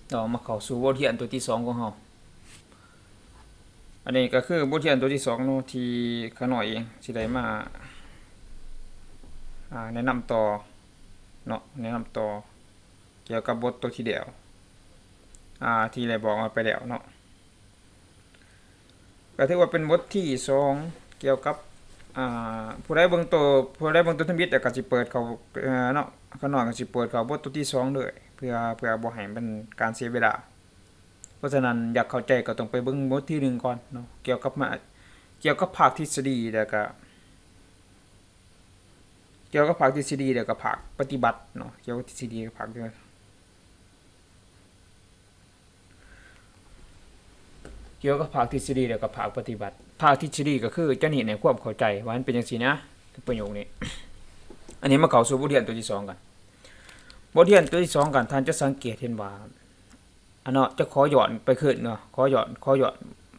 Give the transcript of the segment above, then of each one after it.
ເນາະ ມາເຂົ້າສູ່ບົດຮຽນຕົວທີສອງຂອງເຮົາ. ອັນນີ້ກໍຄືບົດຮຽນຕົວທີສອງເນາະ ທີ່ຂ້ານ້ອຍເອງຊິໄດ້ມາ ອ່າ ແນະນຳຕໍ່ເນາະ ແນະນຳຕໍ່ກ່ຽວກັບບົດຕົວທີ່ແລ້ວ ອ່າ ທີ່ໄດ້ບອກໄປແລ້ວເນາະ. ກໍຖືວ່າເປັນບົດທີສອງ ກ່ຽວກັບ ອ່າ ຜູ້ໃດເບິ່ງໂຕ ຜູ້ໃດເບິ່ງໂຕທຳອິດ ແລ້ວກໍຊິເປີດເຂົ້າ ເອີ ເນາະ ຂ້ານ້ອຍກໍຊິເປີດເຂົ້າບົດຕົວທີສອງເລີຍ ເພື່ອ ເພື່ອບໍ່ໃຫ້ມັນການເສຍເວລາ. ເພາະສະນັ້ນ ຢາກເຂົ້າໃຈກໍຕ້ອງໄປເບິ່ງບົດທີໜຶ່ງກ່ອນເນາະ ກ່ຽວກັບມາ ກ່ຽວກັບພາກທິດສະດີ ແລ້ວກໍ ກ່ຽວກັບພາກທິດສະດີ ແລ້ວກໍພາກປະຕິບັດເນາະ ກ່ຽວກັບທິດສະດີກັບພາກປະຕິບັດ ກ່ຽວກັບພາກທິດສະດີ ແລ້ວກໍພາກປະຕິບັດ. ພາກທິດສະດີກໍຄືຈະເນັ້ນໃຫ້ຄວາມເຂົ້າໃຈວ່າມັນເປັນຈັ່ງຊີ້ນະ ປະໂຫຍກນີ້. ອັນນີ້ມາເຂົ້າສູ່ບົດຮຽນຕົວທີສອງກັນ. ບົດຮຽນຕົວທີສອງກັນ ທ່ານຈະສັງເກດເຫັນວ່າ ອັນເນາະ ຈະຂໍຍ້ອນໄປຄືນເນາະ ຂໍຍ້ອນ ຂໍຍ້ອນ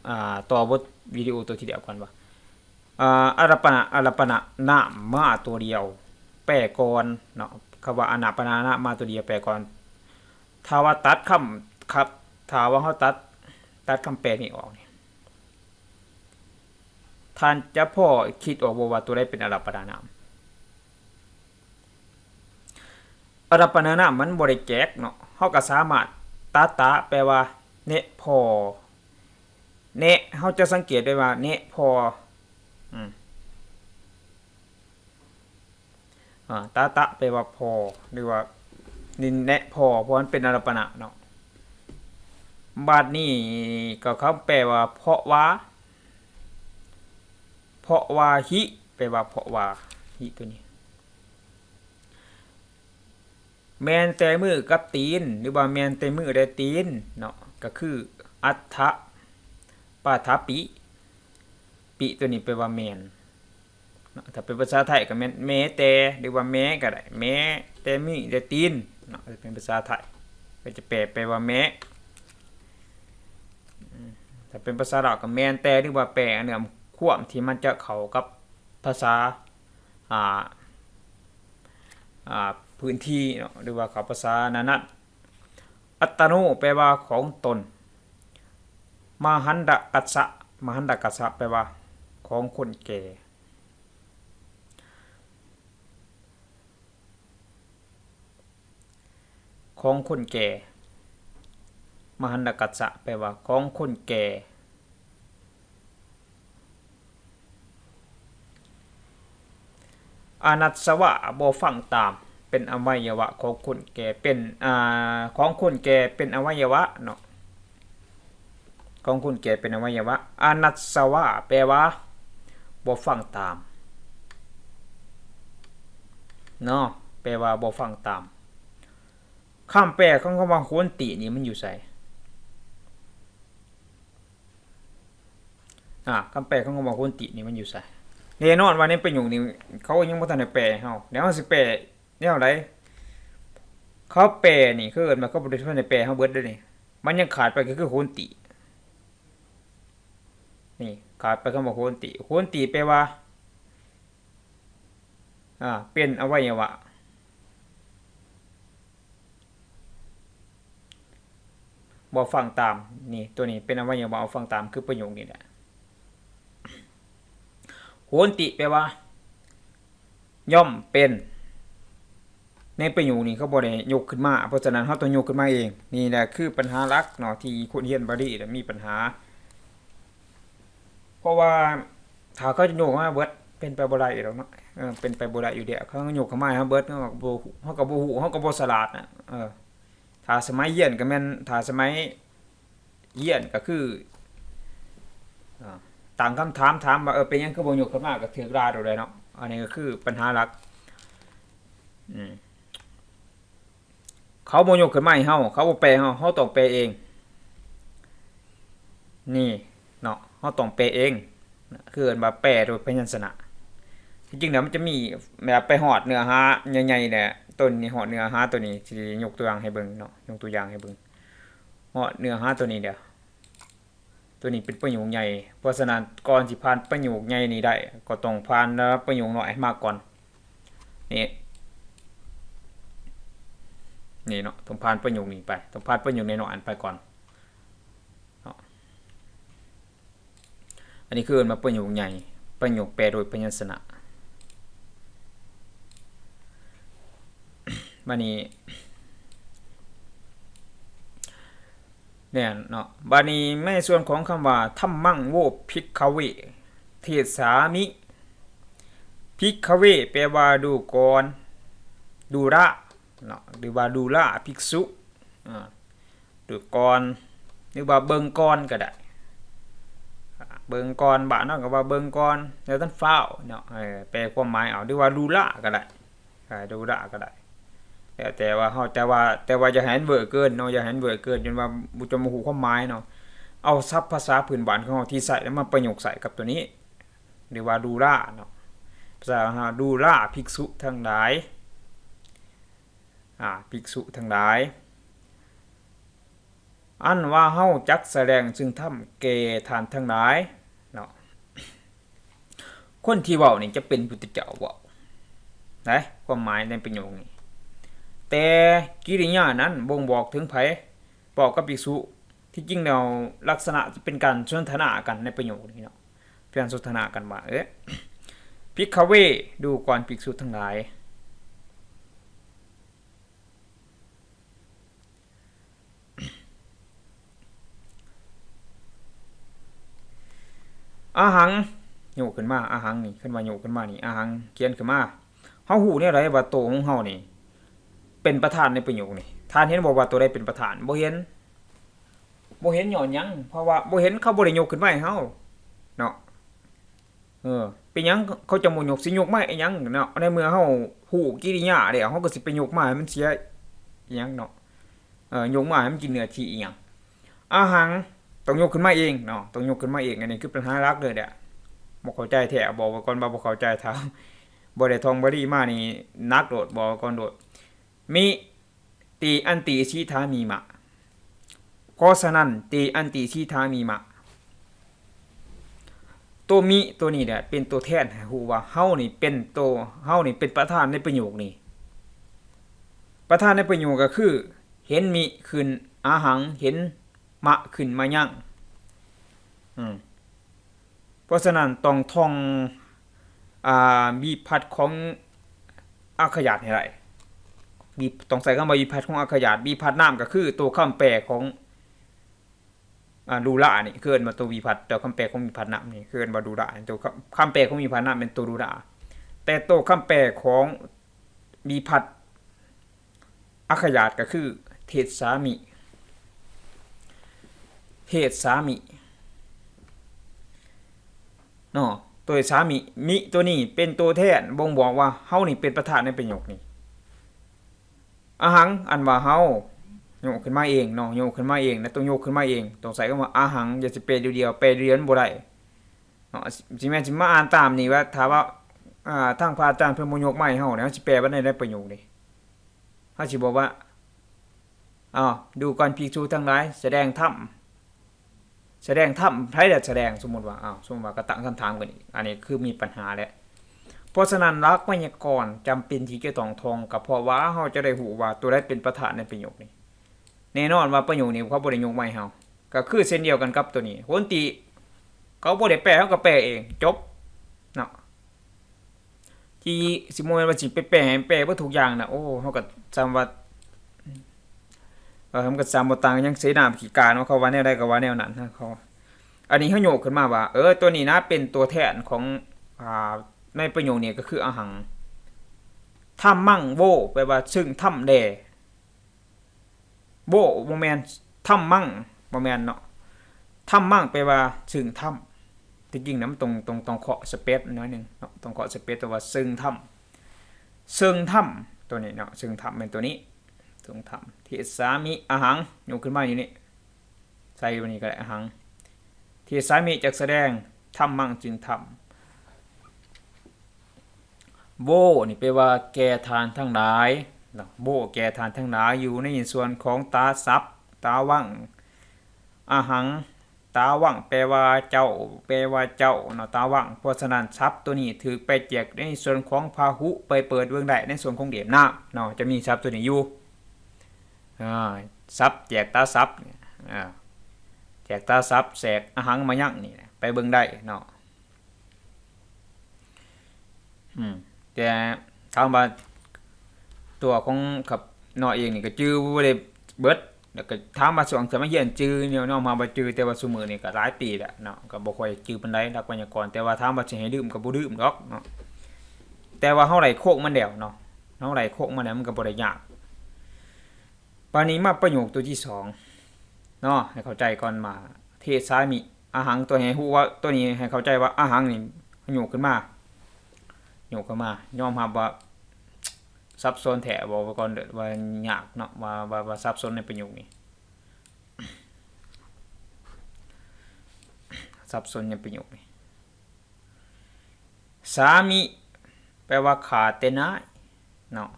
ອ່າ ຕໍ່ບົດວິດີໂອຕົວທີ່ແລ້ວກ່ອນວ່າ ອ່າ ອາລະປະນະ ອາລະປະນະ ນາມມາຕົວດຽວ ແປກ່ອນເນາະ. ຄຳວ່າອາລະປະນະ ນາມມາຕົວດຽວ ແປກ່ອນ. ຖ້າວ່າຕັດຄຳ ຄັບ ຖ້າວ່າເຮົາຕັດ ຕັດຄຳແປນີ້ອອກນີ້ ທ່ານຈະພໍຄິດອອກບໍ່ວ່າຕົວໃດເປັນອາລະປະນະນາມ? ອາລະປະນະນາມມັນບໍ່ໄດ້ແຈກເນາະ ເຮົາກໍສາມາດ ຕະຕະ ແປວ່າແນະພໍ ແນະ ເຮົາຈະສັງເກດໄດ້ວ່າແນະພໍ ອືມ ອາ ຕະຕະ ແປວ່າພໍ ຫຼືວ່າແນະພໍ ເພາະມັນເປັນອາລະປະນະເນາະ. ບາດນີ້ກໍຄຳແປວ່າເພາະວ່າ ເພາະວ່າຫິ ແປວ່າເພາະວ່າ ຫິຕົວນີ້ ແມ່ນແຕ່ມືກັບຕີນ ຫຼືວ່າແມ່ນແຕ່ມືແລະຕີນເນາະ ກໍຄື ອັດຖະປາຖະປິ ປິຕົວນີ້ແປວ່າແມ່ນເນາະ. ຖ້າເປັນພາສາໄທກໍແມ່ນແມ້ແຕ່ ຫຼືວ່າແມ້ກໍໄດ້ ແມ້ແຕ່ມືແລະຕີນເນາະ. ຖ້າເປັນພາສາໄທກໍຈະແປ ແປວ່າແມ້. ອືມ ຖ້າເປັນພາສາລາວກໍແມ່ນແຕ່ ຫຼືວ່າແປເນື້ອຄວາມທີ່ມັນຈະເຂົ້າກັບພາສາ ອ່າ ອ່າ ພື້ນທີ່ເນາະ ຫຼືວ່າເຂົ້າພາສານັ້ນໆ. ອັດຕະໂນ ແປວ່າຂອງຕົນ. ມະຫັນດະກັດສະ ມະຫັນດະກັດສະ ແປວ່າຂອງຄົນແກ່. ຂອງຄົນແກ່ ມະຫັນດະກັດສະ ແປວ່າຂອງຄົນແກ່. ອານັດສະວະ ບໍ່ຟັງຕາມ ເປັນອະໄວຍະວະຂອງຄົນແກ່ ເປັນ ອາ ຂອງຄົນແກ່ເປັນອະໄວຍະວະເນາະ. ຂອງຄົນແກ່ເປັນອະໄວຍະວະ. ອານັດສະວະ ແປວ່າບໍ່ຟັງຕາມເນາະ ແປວ່າບໍ່ຟັງຕາມ. ຄຳແປຂອງຄຳວ່າໂຫນຕິນີ້ມັນຢູ່ໃສ? ອາ ຄຳແປຂອງຄຳວ່າໂຫນຕິນີ້ມັນຢູ່ໃສ? ແນ່ນອນວ່າໃນປະໂຫຍກນີ້ເຂົາຍັງບໍ່ທັນໄດ້ແປໃຫ້ເຮົາ ແລ້ວເຮົາຊິແປ ແນວໃດ? ເຂົາແປນີ້ ເຂົາເອີ້ນວ່າ ເຂົາບໍ່ໄດ້ທັນໄດ້ແປໃຫ້ເຮົາເບິດເດ້ນີ້ ມັນຍັງຂາດໄປກໍຄືໂຫນຕິ ນີ້ ຂາດໄປຄຳວ່າໂຫນຕິ. ໂຫນຕິແປວ່າ ອາ ເປັນອະໄວຍະວະ ບໍ່ຟັງຕາມ ນີ້ ຕົວນີ້ເປັນອະໄວຍະວະ ບໍ່ຟັງຕາມ ຄືປະໂຫຍກນີ້ແຫຼະ. ໂຫນຕິແປວ່າ ຍ່ອມເປັນ. ໃນປະໂຫຍກນີ້ເຂົາບໍ່ໄດ້ຍົກຂຶ້ນມາ ເພາະສະນັ້ນເຮົາຕ້ອງຍົກຂຶ້ນມາເອງ. ນີ້ແຫຼະຄືບັນຫາຫຼັກເນາະ ທີ່ຄົນຮຽນບາລີແລ້ວມີບັນຫາ ເພາະວ່າຖ້າເຂົາຈະຍົກມາເບິດ ເປັນໄປບໍ່ໄດ້ດອກເນາະ. ເອີ ເປັນໄປບໍ່ໄດ້ຢູ່ແລ້ວ ເຂົາຍົກເຂົ້າມາໃຫ້ເຮົາເບິດ ເຮົາກໍບໍ່ ເຮົາກໍບໍ່ຮູ້ ເຮົາກໍບໍ່ສະຫຼາດນະ. ເອີ ຖ້າສະໄໝຮຽນກໍແມ່ນ ຖ້າສະໄໝ ຮຽນກໍຄື ອາ ຕັ້ງຄຳຖາມ ຖາມວ່າ ເອີ ເປັນຫຍັງຄືບໍ່ຍົກຂຶ້ນມາ ກໍຖືກລາໂດດແລ້ວເນາະ. ອັນນີ້ກໍຄືບັນຫາຫຼັກ ອືມ ເຂົາບໍ່ຍົກຂຶ້ນມາໃຫ້ເຮົາ ເຂົາບໍ່ແປໃຫ້ເຮົາ ເຮົາຕ້ອງແປເອງ ນີ້ເນາະ ເຮົາຕ້ອງແປເອງ ຄືເອີ້ນວ່າແປໂດຍພະຍັນຊະນະ. ທີ່ຈິງແລ້ວມັນຈະມີແບບໄປຮອດເນື້ອຫາໃຫຍ່ໆແຫຼະ ຕົ້ນນີ້ ຮອດເນື້ອຫາຕົວນີ້ ຊິຍົກຕົວຢ່າງໃຫ້ເບິ່ງເນາະ ຍົກຕົວຢ່າງໃຫ້ເບິ່ງ. ຮອດເນື້ອຫາຕົວນີ້ແລ້ວ ຕົວນີ້ເປັນປະໂຫຍກໃຫຍ່ ເພາະສະນັ້ນກ່ອນຊິຜ່ານປະໂຫຍກໃຫຍ່ນີ້ໄດ້ ກໍຕ້ອງຜ່ານປະໂຫຍກນ້ອຍໃຫ້ມາກ່ອນ. ນີ້ ນີ້ເນາະ ຕ້ອງຜ່ານປະໂຫຍກນີ້ໄປ ຕ້ອງຜ່ານປະໂຫຍກນ້ອຍໆອັນໄປກ່ອນເນາະ. ອັນນີ້ຄືເອີ້ນວ່າປະໂຫຍກໃຫຍ່ ປະໂຫຍກແປໂດຍພະຍັນຊະນະ. ບາດນີ້ ແມ່ນເນາະ ບາດນີ້ໃນສ່ວນຂອງຄຳວ່າ ທຳມັງ ໂວ ພິກຂະເວ ເທສາມິ ພິກຂະເວ ແປວ່າດູກ່ອນ ດູລະເນາະ ຫຼືວ່າດູລະ ພິກສຸ ອາ ດູກ່ອນ ຫຼືວ່າເບິ່ງກ່ອນກໍໄດ້ ເບິ່ງກ່ອນ ບ້ານເຮົາກໍວ່າເບິ່ງກ່ອນ ແລ້ວທ່ານຟ້າວເນາະ ເອີ ແປຄວາມໝາຍເອົາ ຫຼືວ່າດູລະກໍໄດ້ ອາ ດູລະກໍໄດ້ ແລ້ວແຕ່ວ່າເຮົາ ແຕ່ວ່າ ແຕ່ວ່າຢ່າໃຫ້ມັນເວີເກີນເນາະ ຢ່າໃຫ້ມັນເວີເກີນ ຈົນວ່າບໍ່ ຈົນບໍ່ຮູ້ຄວາມໝາຍເນາະ. ເອົາສັບພາສາພື້ນບ້ານຂອງເຮົາທີ່ໃຊ້ ແລ້ວມາປະໂຫຍກໃສ່ກັບຕົວນີ້ ຫຼືວ່າດູລະເນາະ ພາສາລາວ ດູລະ ພິກສຸທັງຫຼາຍ ອາ ພິກສຸທັງຫຼາຍ ອັນວ່າເຮົາຈັກສະແດງຊຶ່ງທຳແກ່ທ່ານທັງຫຼາຍເນາະ. ຄົນທີ່ເວົ້ານີ້ຈະເປັນພຸດທະເຈົ້າເວົ້າໄດ໋ ຄວາມໝາຍໃນປະໂຫຍກນີ້ ແຕ່ກິລິຍານັ້ນບົ່ງບອກເຖິງໃຜ? ບອກກັບພິກສຸ. ທີ່ຈິງແລ້ວລັກສະນະຈະເປັນການສົນທະນາກັນໃນປະໂຫຍກນີ້ເນາະ ເປັນການສົນທະນາກັນວ່າ ເອີ ພິກຂະເວ ດູກ່ອນພິກສຸທັງຫຼາຍ. ອະຫັງ ໂຍກຂຶ້ນມາ ອະຫັງນີ້ ຄັນວ່າໂຍກຂຶ້ນມານີ້ ອະຫັງ ຂຽນຂຶ້ນມາ ເຮົາຮູ້ແນວໃດວ່າໂຕຂອງເຮົານີ້ເປັນປະທານໃນປະໂຫຍກນີ້? ທ່ານເຫັນບໍ່ວ່າໂຕໃດເປັນປະທານ? ບໍ່ເຫັນ ບໍ່ເຫັນຍ້ອນຫຍັງ? ເພາະວ່າບໍ່ເຫັນ ເຂົາບໍ່ໄດ້ຍົກຂຶ້ນມາໃຫ້ເຮົາເນາະ. ເອີ ເປັນຫຍັງເຂົາຈັ່ງບໍ່ຍົກ? ຊິຍົກມາເຮັດຫຍັງເນາະ? ໃນເມື່ອເຮົາຮູ້ກິລິຍາແລ້ວ ເຮົາກໍຊິໄປຍົກມາໃຫ້ມັນເສຍອີ່ຫຍັງເນາະ? ເອີ ຍົກມາໃຫ້ມັນກິນເນື້ອທີ່ອີ່ຫຍັງ? ອະຫັງ ຕ້ອງຍົກຂຶ້ນມາເອງເນາະ ຕ້ອງຍົກຂຶ້ນມາເອງ. ອັນນີ້ຄືປັນຫາຫຼັກເລີຍແຫຼະ. ບໍ່ເຂົ້າໃຈແທ້ ບອກໄວ້ກ່ອນວ່າບໍ່ເຂົ້າໃຈ. ຖ້າບໍ່ໄດ້ທ່ອງບາລີມານີ້ໜັກໂລດ ບອກໄວ້ກ່ອນໂລດ. ມິ ຕິ ອັນຕິ ສີທາມິ ມະ. ເພາະສະນັ້ນ ຕິ ອັນຕິ ສີທາມິ ມະ. ໂຕມິໂຕນີ້ແຫຼະເປັນໂຕແທນໃຫ້ຮູ້ວ່າເຮົານີ້ເປັນໂຕ ເຮົານີ້ເປັນປະທານໃນປະໂຫຍກນີ້. ປະທານໃນປະໂຫຍກກໍຄື ເຫັນມິຂຶ້ນອະຫັງ ເຫັນມະຂຶ້ນມະຍັງ. ອືມ ເພາະສະນັ້ນຕ້ອງທ່ອງ ອ່າ ວິພັດຂອງອັກຂະຫຍາດໃຫ້ໄດ້. ວິ ຕ້ອງໃຊ້ຄຳວ່າວິພັດຂອງອັກຂະຫຍາດ. ວິພັດນາມກໍຄືໂຕຄຳແປຂອງ ອ່າ ດູລະນີ້ ຄືເອີ້ນວ່າໂຕວິພັດ. ໂຕຄຳແປຂອງວິພັດນາມນີ້ ຄືເອີ້ນວ່າດູລະ. ໂຕຄຳ ຄຳແປຂອງວິພັດນາມແມ່ນໂຕດູລະ ແຕ່ໂຕຄຳແປຂອງວິພັດ ອັກຂະຫຍາດກໍຄື ເທດສາມິ ເທດສາມິເນາະ. ໂຕເທດສາມິ ມິໂຕນີ້ເປັນໂຕແທນບົ່ງບອກວ່າເຮົານີ້ເປັນປະທານໃນປະໂຫຍກນີ້. ອະຫັງ ອັນວ່າເຮົາ ໂຍກຂຶ້ນມາເອງເນາະ ໂຍກຂຶ້ນມາເອງນະ ຕ້ອງໂຍກຂຶ້ນມາເອງ ຕ້ອງໃຊ້ຄຳວ່າອະຫັງ. ຢ່າຊິແປດຽວໆ ແປດຽວໆມັນບໍ່ໄດ້ເນາະ. ຊິແມ່ນຊິມາອ່ານຕາມນີ້ວ່າ ຖ້າວ່າ ອ່າ ທາງພະອາຈານເພິ່ນບໍ່ຍົກມາໃຫ້ເຮົານີ້ ເຮົາຊິແປວ່າແນວໃດປະໂຫຍກນີ້? ເຮົາຊິບອກວ່າ ອ້າວ ດູກ່ອນພິກສຸທັງຫຼາຍ ສະແດງທຳ ສະແດງທຳ ໃຜລະສະແດງ? ສົມມຸດວ່າ ອ້າວ ສົມມຸດວ່າກໍຕັ້ງຄຳຖາມກັນອີກ ອັນນີ້ຄືມີປັນຫາແຫຼະ. ເພາະສະນັ້ນ ຫຼັກໄວຍາກອນຈຳເປັນທີ່ຈະຕ້ອງທ່ອງ ກໍເພາະວ່າເຮົາຈະໄດ້ຮູ້ວ່າຕົວໃດເປັນປະທານໃນປະໂຫຍກນີ້. ແນ່ນອນວ່າປະໂຫຍກນີ້ເຂົາບໍ່ໄດ້ຍົກມາໃຫ້ເຮົາ ກໍຄືເຊັ່ນດຽວກັນກັບຕົວນີ້ ໂຮນຕິ ເຂົາບໍ່ໄດ້ແປ ເຮົາກໍແປເອງ ຈົບເນາະ. ທີ່ຊິບໍ່ແມ່ນວ່າຊິໄປແປໃຫ້ແປເບິດທຸກຢ່າງນະ. ໂອ້ ເຮົາກໍຊ່ຳວ່າ ເອີ ມັນກໍຊ່ຳບໍ່ຕ່າງຫຍັງເສນາຂີ້ກາເນາະ ເຂົາວ່າແນວໃດກໍວ່າແນວນັ້ນນະເຂົາ. ອັນນີ້ເຮົາໂຍກຂຶ້ນມາວ່າ ເອີ ຕົວນີ້ນະເປັນຕົວແທນຂອງ ອ່າ ໃນປະໂຫຍກນີ້ກໍຄືອະຫັງ ທຳມັງ ໂວ ແປວ່າເຊິ່ງທຳແດ່. ໂວ ບໍ່ແມ່ນ ທຳມັງ ບໍ່ແມ່ນເນາະ. ທຳມັງແປວ່າເຊິ່ງທຳ. ທີ່ຈິງນະມັນຕ້ອງ ຕ້ອງ ຕ້ອງເຄາະສະເປດໜ້ອຍໜຶ່ງເນາະ ຕ້ອງເຄາະສະເປດ ແຕ່ວ່າເຊິ່ງທຳ ເຊິ່ງທຳ ຕົວນີ້ເນາະ ເຊິ່ງທຳແມ່ນຕົວນີ້ ເຊິ່ງທຳ. ເທດສາມິ ອະຫັງ ຍົກຂຶ້ນມາຢູ່ນີ້ ໃສ່ຢູ່ນີ້ກໍໄດ້ ອະຫັງ ເທດສາມິ ຈັກສະແດງ ທຳມັງ ຈຶ່ງທຳ. ໂວ ນີ້ແປວ່າແກ່ທ່ານທັງຫຼາຍເນາະ ໂວ ແກ່ທ່ານທັງຫຼາຍ ຢູ່ໃນສ່ວນຂອງຕາສັບ ຕາວັງ ອະຫັງ ຕາວັງ ແປວ່າເຈົ້າ ແປວ່າເຈົ້າເນາະ ຕາວັງ. ເພາະສະນັ້ນ ສັບຕົວນີ້ຖືກໄປແຈກໃນສ່ວນຂອງພາຫຸ ໄປເປີດເບິ່ງໄດ້ໃນສ່ວນຂອງເຫຼັ້ມນາມເນາະ ຈະມີສັບຕົວນີ້ຢູ່. ອາ ສັບ ແຈກຕາສັບ ອາ ແຈກຕາສັບ ແຊກອະຫັງມະຍັງນີ້ ໄປເບິ່ງໄດ້ເນາະ. ອືມ ແຕ່ຖາມວ່າຕົວຂອງຂ້ານ້ອຍເອງນີ້ກໍຈື່ບໍ່ໄດ້ເບິດ ແລ້ວກໍຖາມວ່າຊ່ວງສະໄໝຮຽນຈື່ ຍອມຮັບວ່າຈື່ ແຕ່ວ່າຊຸມື້ນີ້ກໍຫຼາຍປີແລ້ວເນາະ ກໍບໍ່ຄ່ອຍຈື່ປານໃດຫຼັກໄວຍາກອນ. ແຕ່ວ່າຖາມວ່າຊິໃຫ້ລືມກໍບໍ່ລືມດອກເນາະ ແຕ່ວ່າເຮົາໄດ້ໂຄງມັນແລ້ວເນາະ ເຮົາໄດ້ໂຄງມັນແລ້ວ ມັນກໍບໍ່ໄດ້ຍາກ. ບາດນີ້ມາປະໂຫຍກຕົວທີສອງເນາະ ໃຫ້ເຂົ້າໃຈກ່ອນວ່າ ເທສາມິ ອະຫັງ ຕົວໃຫ້ຮູ້ວ່າ ຕົວນີ້ໃຫ້ເຂົ້າໃຈວ່າອະຫັງນີ້ ໂຍກຂຶ້ນມາ ໂຍກຂຶ້ນມາ. ຍອມຮັບວ່າສັບສົນແທ້ ເວົ້າໄວ້ກ່ອນເດີວ່າຍາກເນາະ ວ່າ ວ່າ ວ່າສັບສົນໃນປະໂຫຍກນີ້ ສັບສົນໃນປະໂຫຍກນີ້. ສາມິ ແປວ່າຂ້າແຕ່ນາຍເນາະ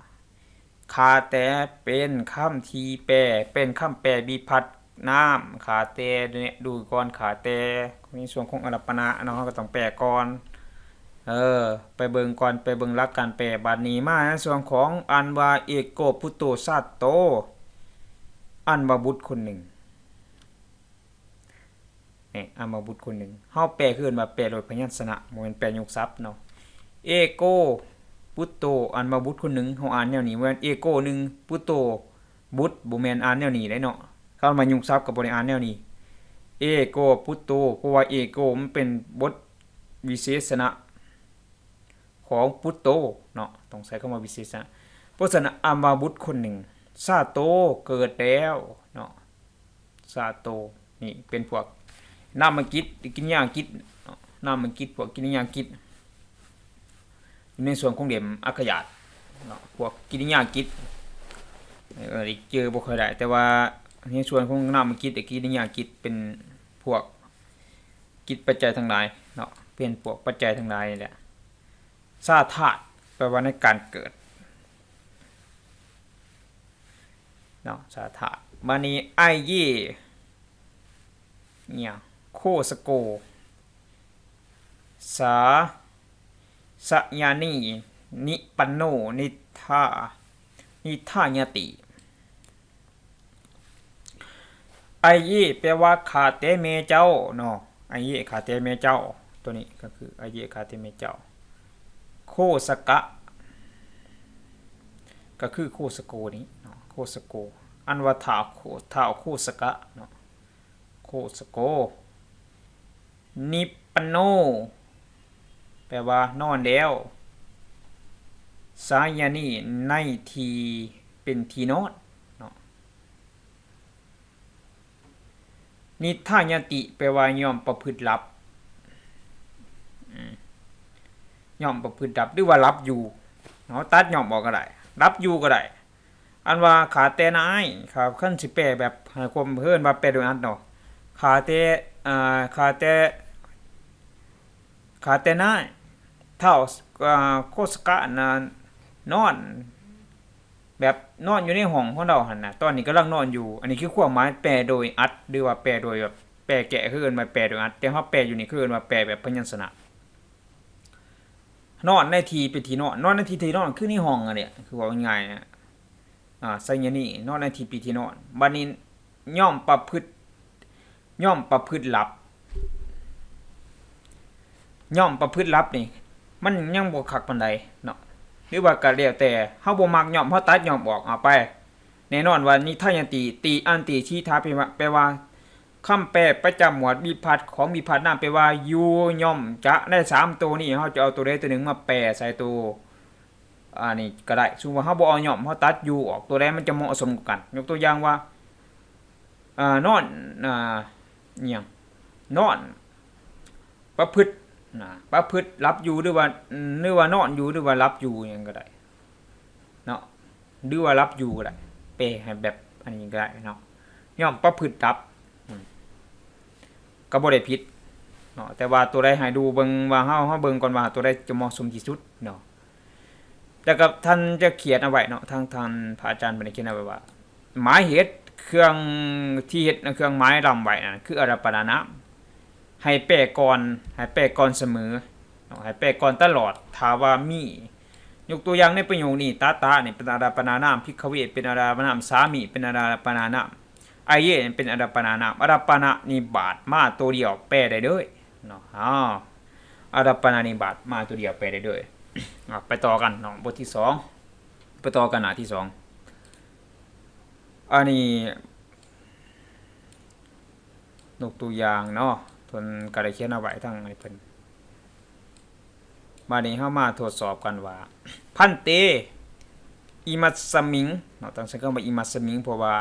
ຂ້າແຕ່ ເປັນຄຳທີ່ແປ ເປັນຄຳແປວິພັດນາມ ຂ້າແຕ່ ແນະ ດູກ່ອນ ຂ້າແຕ່ ໃນຊ່ວງຂອງອາລັບປະນະເນາະ ເຮົາກໍຕ້ອງແປກ່ອນ ເອີ ໄປເບິ່ງກ່ອນ ໄປເບິ່ງຫຼັກການແປ. ບາດນີ້ມາໃນສ່ວນຂອງອັນວ່າ ເອໂກ ປຸດໂຕ ຊາດໂຕ ອັນວ່າບຸດຄົນໜຶ່ງ. ນີ້ ອັນວ່າບຸດຄົນໜຶ່ງ ເຮົາແປຄືເອີ້ນວ່າແປໂດຍພະຍັນຊະນະ ບໍ່ແມ່ນແປຍົກສັບເນາະ. ເອໂກ ປຸດໂຕ ອັນວ່າບຸດຄົນໜຶ່ງ ເຮົາອ່ານແນວນີ້ ບໍ່ແມ່ນເອໂກໜຶ່ງ ປຸດໂຕ ບຸດ ບໍ່ແມ່ນອ່ານແນວນີ້ເດ້ເນາະ. ຄຳວ່າຍົກສັບກໍບໍ່ໄດ້ອ່ານແນວນີ້ ເອໂກ ປຸດໂຕ ເພາະວ່າເອໂກມັນເປັນບົດວິເສສະນະ ຂອງປຸດໂຕເນາະ ຕ້ອງໃຊ້ຄຳວ່າວິເສສະນະ. ເພາະສະນັ້ນ ອັນວ່າບຸດຄົນໜຶ່ງ ຊາໂຕ ເກີດແລ້ວເນາະ ຊາໂຕ ນີ້ເປັນພວກນາມະກິດ ກິລິຍາກິດເນາະ ນາມະກິດ ພວກກິລິຍາກິດ ຢູ່ໃນສ່ວນຂອງເຫຼັ້ມອັກຂະຍາດເນາະ ພວກກິລິຍາກິດ ເອີ ເຈີບໍ່ຄ່ອຍໄດ້ ແຕ່ວ່າໃນສ່ວນຂອງນາມະກິດ ແລະ ກິລິຍາກິດ ເປັນພວກ ກິດປັດໄຈທັງຫຼາຍເນາະ ເປັນພວກປັດໄຈທັງຫຼາຍນີ້ແຫຼະ. ຊາທາດ ແປວ່າໃນການເກີດເນາະ ຊາທາດ. ບາດນີ້ ໄອເຢ ຫຍັງ ໂຄສະໂກ ສາ ສະຍານີ ນິປັນໂນ ນິທາ ນິທາຍະຕິ. ໄອເຢ ແປວ່າຂ້າແຕ່ແມ່ເຈົ້າເນາະ ໄອເຢ ຂ້າແຕ່ແມ່ເຈົ້າ ຕົວນີ້ກໍຄືໄອເຢ ຂ້າແຕ່ແມ່ເຈົ້າ. ໂຄສະກະ ກໍຄືໂຄສະໂກນີ້ເນາະ ໂຄສະໂກ ອັນວ່າທ້າວ ທ້າວໂຄສະກະເນາະ ໂຄສະໂກ. ນິບປະໂນ ແປວ່ານອນແລ້ວ ສາຍານີ ໃນທີ່ເປັນທີ່ນອນເນາະ. ນິທາຍະຕິ ແປວ່າຍ່ອມປະພຶດຫຼັບ ອືມ ຍ່ອມປະພຶດຫຼັບ ຫຼືວ່າຫຼັບຢູ່ເນາະ ຕັດຍ່ອມອອກກໍໄດ້ ຫຼັບຢູ່ກໍໄດ້. ອັນວ່າຂ້າແຕ່ນາຍ ຂ້າ ຄັນຊິແປແບບໃຫ້ຄວາມ ເອີ້ນວ່າແປໂດຍອັດເນາະ ຂ້າແຕ່ ອ່າ ຂ້າແຕ່ ຂ້າແຕ່ນາຍ ທ້າວ ອ່າ ໂຄສະກະນະ ນອນ ແບບນອນຢູ່ໃນຫ້ອງຂອງລາວຫັ້ນນະ ຕອນນີ້ກຳລັງນອນຢູ່. ອັນນີ້ຄືຄວາມໝາຍແປໂດຍອັດ ຫຼືວ່າແປໂດຍແບບ ແປແກະ ຄືເອີ້ນວ່າແປໂດຍອັດ ແຕ່ເຮົາແປຢູ່ນີ້ ຄືເອີ້ນວ່າແປແບບພະຍັນຊະນະ. ນອນໃນທີ່ເປັນທີ່ນອນ ນອນໃນທີ່ທີ່ນອນ ຄືໃນຫ້ອງຫັ້ນແຫຼະ ຄືເວົ້າງ່າຍໆ ອາ ໄຊຍານີ ນອນໃນທີ່ເປັນທີ່ນອນ. ບັດນີ້ຍ່ອມປະພຶດ ຍ່ອມປະພຶດຫຼັບ ຍ່ອມປະພຶດຫຼັບນີ້ ມັນຍັງບໍ່ຄັກປານໃດເນາະ ຫຼືວ່າກໍແລ້ວແຕ່ ເຮົາບໍ່ມັກຍ່ອມ ເຮົາຕັດຍ່ອມອອກ ເອົາໄປ. ແນ່ນອນວ່າ ນິທາຍະຕິ ຕິ ອັນຕິ ທີທາ ແປວ່າ ແປວ່າ ຄຳແປປະຈຳໝວດວິພັດຂອງວິພັດນາມ ແປວ່າ ຢູ່ ຍ່ອມ ຈະ ໃນສາມໂຕນີ້ ເຮົາຈະເອົາໂຕໃດໂຕໜຶ່ງມາແປໃສ່ໂຕ ອັນນີ້ກໍໄດ້. ສົມມຸດວ່າເຮົາບໍ່ເອົາຍ່ອມ ເຮົາຕັດຢູ່ອອກ ໂຕໃດມັນຈະເໝາະສົມກັນ? ຍົກຕົວຢ່າງວ່າ ອ່າ ນອນ ອ່າ ອີ່ຫຍັງ ນອນ ປະພຶດນະ ປະພຶດ ຫຼັບຢູ່ ຫຼືວ່າ ຫຼືວ່ານອນຢູ່ ຫຼືວ່າຫຼັບຢູ່ ຫຍັງກໍໄດ້ເນາະ ຫຼືວ່າຫຼັບຢູ່ກໍໄດ້ ແປໃຫ້ແບບອັນນີ້ກໍໄດ້ເນາະ ຍ່ອມປະພຶດຫຼັບ ອືມ ກໍບໍ່ໄດ້ຜິດເນາະ. ແຕ່ວ່າຕົວໃດໃຫ້ດູເບິ່ງວ່າ ເຮົາ ເຮົາເບິ່ງກ່ອນວ່າຕົວໃດຈະເໝາະສົມທີ່ສຸດເນາະ. ແລ້ວກໍທ່ານຈະຂຽນເອົາໄວ້ເນາະ ທາງທ່ານພະອາຈານເພິ່ນໄດ້ຂຽນເອົາໄວ້ວ່າ ໝາຍເຮັດ ເຄື່ອງທີ່ເຮັດເຄື່ອງໝາຍລຳໄວ້ນັ້ນ ຄືອາລາປະນານາມ ໃຫ້ແປກ່ອນ ໃຫ້ແປກ່ອນສະເໝີເນາະ ໃຫ້ແປກ່ອນຕະຫຼອດ. ຖ້າວ່າມີ ຍົກຕົວຢ່າງໃນປະໂຫຍກນີ້ ຕະຕະນີ້ເປັນອາດາປະນານາມ, ພິກຂະເວເປັນອາດາປະນານາມ, ສາມິເປັນອາດາປະນານາມ, ອາເຢເປັນອາດາປະນານາມ. ອາດາປະນະນິບາດມາຕົວດຽວແປໄດ້ເລີຍເນາະ. ອາ ອາດາປະນະນິບາດມາຕົວດຽວແປໄດ້ເລີຍ. ອາ ໄປຕໍ່ກັນເນາະ ບົດທີສອງ ໄປຕໍ່ກັນໜ້າທີສອງ. ອັນນີ້ ຍົກຕົວຢ່າງເນາະ ເພິ່ນກໍໄດ້ຂຽນເອົາໄວ້ທາງໃຫ້ເພິ່ນ. ບາດນີ້ເຮົາມາທົດສອບກັນວ່າ ພັນເຕ ອິມັດສະມິງເນາະ, ຕ້ອງໃຊ້ຄຳວ່າອິມັດສະມິງ ເພາະວ່າ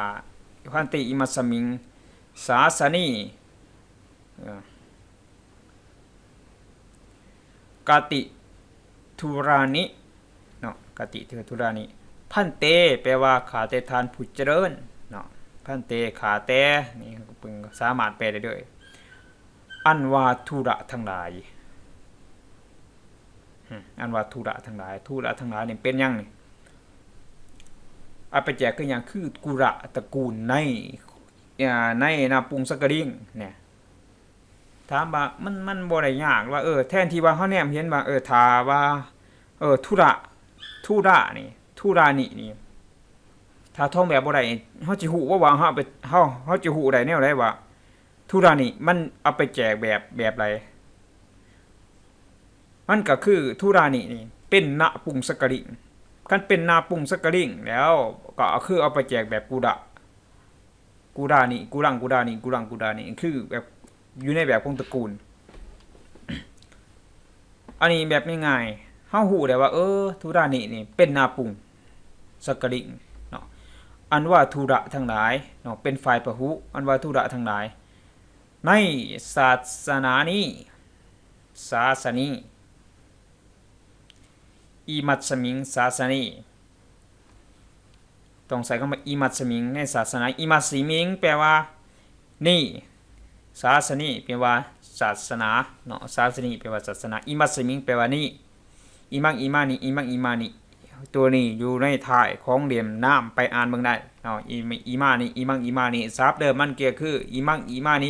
ພັນເຕ ອິມັດສະມິງ ສາສະນີ ເອີ ກະຕິທຸຣານິເນາະ, ກະຕິທຸຣານິ. ພັນເຕ ແປວ່າ ຂ້າແຕ່ທ່ານຜູ້ຈະເລີນເນາະ, ພັນເຕ ຂ້າແຕ່ ນີ້ເພິ່ນສາມາດແປໄດ້ເລີຍ. ອັນວ່າທຸຣະທັງຫຼາຍ ອືມ ອັນວ່າທຸຣະທັງຫຼາຍ, ທຸຣະທັງຫຼາຍນີ້ເປັນຫຍັງນີ້? ອາ ໄປແຈກຄືຫຍັງ? ຄືກຸຣະຕະກູນໃນ ອາ ໃນນາປຸງສັກກະລິງແນ່. ຖາມວ່າມັນ ມັນບໍ່ໄດ້ຍາກວ່າ ເອີ ແທນທີ່ວ່າເຮົາແນມເຫັນວ່າ ເອີ ຖ້າວ່າ ເອີ ທຸຣະ ທຸຣະນີ້ ທຸຣານິນີ້ ຖ້າທ່ອງແບບບໍ່ໄດ້ ເຮົາຊິຮູ້ບໍ່ວ່າ ເຮົາໄປ ເຮົາ ເຮົາຊິຮູ້ໄດ້ແນວໃດວ່າ ທຸຣານິມັນເອົາໄປແຈກແບບ ແບບໃດ? ມັນກໍຄືທຸຣານິນີ້ເປັນນາປຸງສັກກະລິງ, ຄັນເປັນນາປຸງສັກກະລິງແລ້ວ ກໍຄືເອົາໄປແຈກແບບກຸຣະ ກຸຣານິ ກຸລັງ ກຸຣານິ ກຸລັງ ກຸຣານິ ຄືແບບຢູ່ໃນແບບຂອງຕະກູນ. ອັນນີ້ແບບງ່າຍໆ ເຮົາຮູ້ໄດ້ວ່າ ເອີ ທຸຣານິນີ້ເປັນນາປຸງສັກກະລິງເນາະ. ອັນວ່າທຸຣະທັງຫຼາຍເນາະ ເປັນຝ່າຍພະຫຸ, ອັນວ່າທຸຣະທັງຫຼາຍ ໃນສາສະໜານີ້ ສາສະນີ ອິມັດສະມິງ ສາສະນີ ຕ້ອງໃຊ້ຄຳວ່າອິມັດສະມິງ ໃນສາສະໜາ. ອິມັດສະມິງ ແປວ່ານີ້, ສາສະນີ ແປວ່າສາສະໜາເນາະ, ສາສະນີ ແປວ່າສາສະໜາ, ອິມັດສະມິງ ແປວ່ານີ້. ອິມັງ ອິມານິ ອິມັງ ອິມານິ ຕົວນີ້ຢູ່ໃນທ້າຍຂອງເຫຼັ້ມນາມ ໄປອ່ານເບິ່ງໄດ້ເນາະ. ອິ ອິມານິ ອິມັງ ອິມານິ ສັບເດີມມັນກໍຄື ອິມັງ ອິມານິ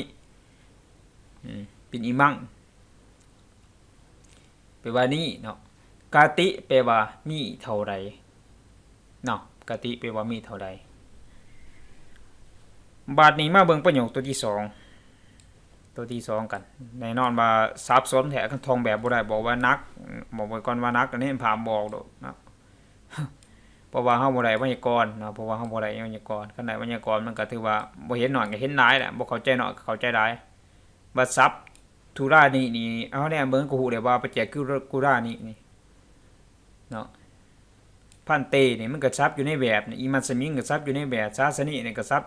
ອືມ ເປັນອິມັງ ແປວ່ານີ້ເນາະ. ກະຕິ ແປວ່າມີເທົ່າໃດເນາະ, ກະຕິ ແປວ່າມີເທົ່າໃດ. ບາດນີ້ມາເບິ່ງປະໂຫຍກຕົວທີສອງ ຕົວທີສອງກັນ. ແນ່ນອນວ່າສັບສົນແທ້ ຄັນທ່ອງແບບບໍ່ໄດ້ ບອກວ່າໜັກ, ບອກໄວ້ກ່ອນວ່າໜັກ, ອັນນີ້ພາບອອກໂດດເນາະ. ເພາະວ່າເຮົາບໍ່ໄດ້ໄວຍາກອນເນາະ, ເພາະວ່າເຮົາບໍ່ໄດ້ໄວຍາກອນ, ຄັນໄດ້ໄວຍາກອນມັນກໍຖືວ່າບໍ່ເຫັນໜ້ອຍກໍເຫັນຫຼາຍແຫຼະ, ບໍ່ເຂົ້າໃຈໜ້ອຍກໍເຂົ້າໃຈຫຼາຍ. ບັດສັບທຸຣານິນີ້ ເຮົາແນມເບິ່ງກໍຮູ້ໄດ້ວ່າໄປແຈກຄືກຸຣານິນີ້ເນາະ. ພັນເຕນີ້ມັນກໍສັບຢູ່ໃນແບບນີ້, ອິມັດສະມິງກໍສັບຢູ່ໃນແບບ, ສາສະນິນີ້ກໍສັບ